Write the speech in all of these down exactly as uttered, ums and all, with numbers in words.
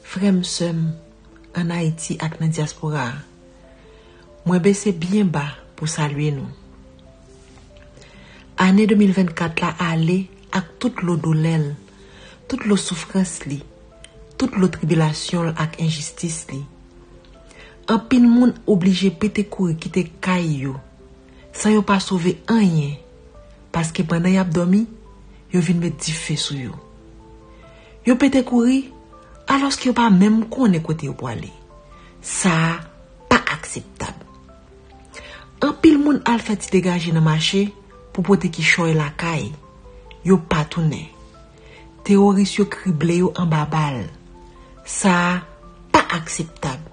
Frè m, sè m, ann Ayiti ak nan dyaspora a, mwen bese byen ba pou salye nou. Ane de mil vennkat la ale ak tout lo doulè l, tout lo soufrans li, tout lo tribilasyon l ak enjistis li. Anpil moun oblije pete kouri kite kay yo, san yo pa sove anyen, paske pandan y ap dòmi, yo vin met dife sou yo. Yo pete kouri, alòske yo pa menm konnen kote yo pwale. Sa a pa akseptab. Anpil moun al fè ti degaje nan mache pou pote kichòy lakay. Yo pa tounen. Teworis yo krible yo anba bal. Sa a pa akseptab.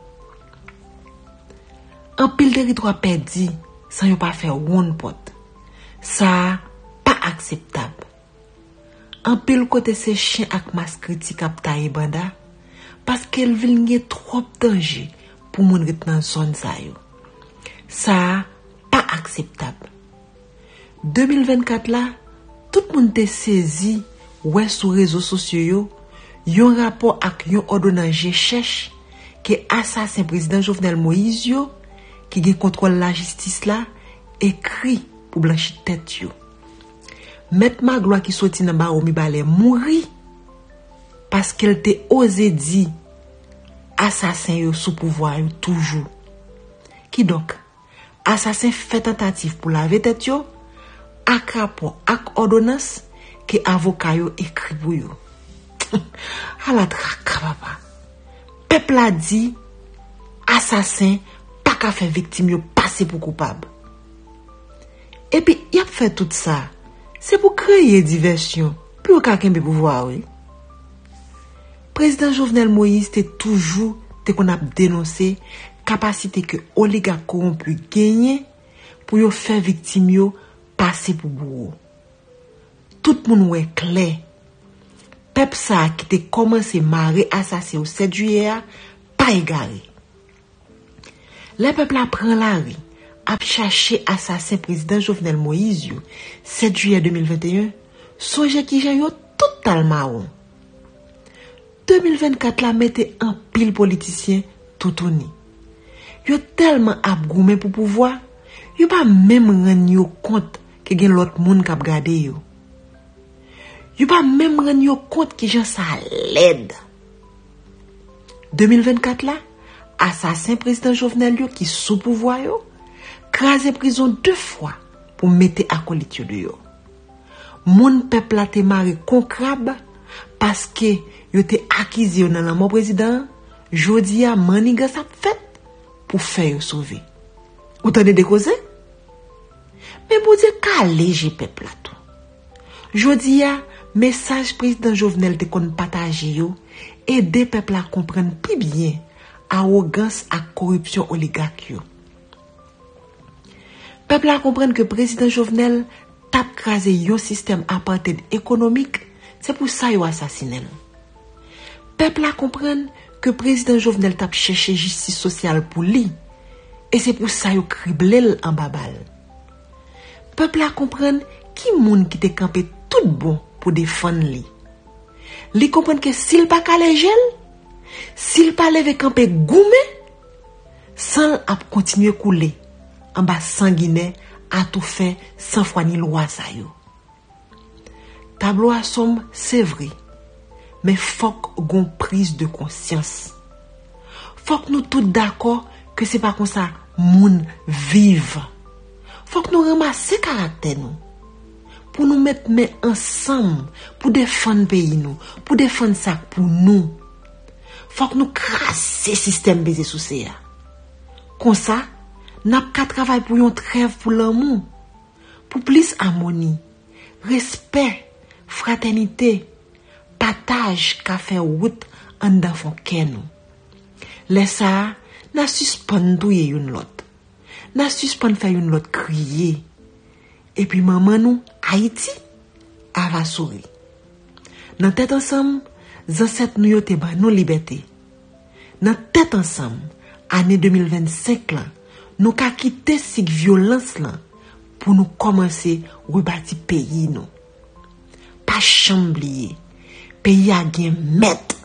Anpil teritwa pèdi san yo pa fè wonn pòt. Sa a pa akseptab. Anpil kote se chen ak mas kritik ap taye banda, paske l vin gen twòp danje pou moun ret nan zòn sa yo. Sa a pa akseptab. De mil vennkat la, tout moun te sezi wè sou rezo sosyo yo yon rapò ak yon òdonans je chèch ke asasen prezidan Jovenel Moïse yo, ki gen kontwòl lajistis la, ekri pou blanchi tèt yo. Mèt Maglwa ki soti nan bawo Mibalè mouri paske l te oze di asasen yo sou pouvwa yo toujou. Kidonk, asasen fè tantativ pou lave tèt yo ak rapò ak òdonans ke avoka yo ekri pou yo. Ala traka, papa! Pèp la di asasen pa ka fè viktim yo pase pou koupab. Epi y ap fè tout sa, se pou kreye divèsyon pou yo ka kenbe pouvwa a, wi. Prezidan Jovenel Moïse te toujou te konn ap denonse kapasite ke oligak kowonpi genyen pou yo fè viktim yo pase pou bouwo. Tout moun wè klè, pèp sa a ki te kòmanse mare asasen yo sèt jiyè a pa egare. Lè pèp la pran lari ap chache asasen prezidan Jovenel Moïse yo sèt jiyè de mil venteyen, sonje kijan yo tout t al mawon. De mil vennkat la mete anpil politisyen toutouni. Yo tèlman ap goumen pou pouvwa, yo pa menm rann yo kont ke gen lòt moun k ap gade yo. Yo pa menm rann yo kont kijan sa lèd. De mil vennkat la, asasen prezidan Jovenel yo ki sou pouvwa yo kraze prizon de fwa pou mete akolit yo deyò. Moun pèp la te mare kon krab paske yo te akize yo nan lanmò prezidan an, jodi a mannigans ap fèt pou fè yo sove. Ou tande de koze? Men Bondye kale je pèp la tou. Jodi a, mesaj prezidan Jovenel te konn pataje yo ede pèp la konprann pi byen awogans ak koripsyon oligak yo. Pèp la konprann ke prezidan Jovenel t ap kraze yon sistèm apartheid ekonomik, se pou sa yo asasinen l. Pèp la konprann ke prezidan Jovenel t ap chèche jistis sosyal pou li, e se pou sa yo krible l anba bal. Pèp la konprann ki moun ki te kanpe tout bon pou defann li. Li konprann ke si l pa kale je l, si l pa leve kanpe goumen, san l ap kontinye koule anba sanginè, atoufè, sanfwa ni lwa sa yo. Tablo a sonb, se vre, men fòk gon priz de konsyans. Fòk nou tout dakò ke se pa konsa moun viv. Fòk nou ranmase karaktè nou, pou nou met men ansanm pou defann peyi nou, pou defann sa k pou nou. Fòk nou kraze sistèm peze souse a. Konsa, n ap ka travay pou yon trèv pou lanmou, pou plis amoni, respè, fratènite, pataj ka fè wout anndan fon kè nou. Lè sa a, n a sispann touye youn lòt. N a sispann fè youn lòt kriye. Epi manman nou, Ayiti, a va souri. Nan tèt ansanm, zansèt nou yo te ban nou libète. Nan tèt ansanm, ane de mil vennsenk lan, nou ka kite sik vyolans lan pou nou kòmanse rebati peyi nou. Pa janm bliye, peyi a gen mèt,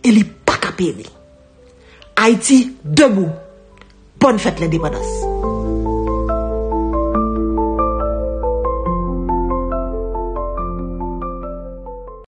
e li p ka peri. Ayiti debou. Bòn fèt lendepandans.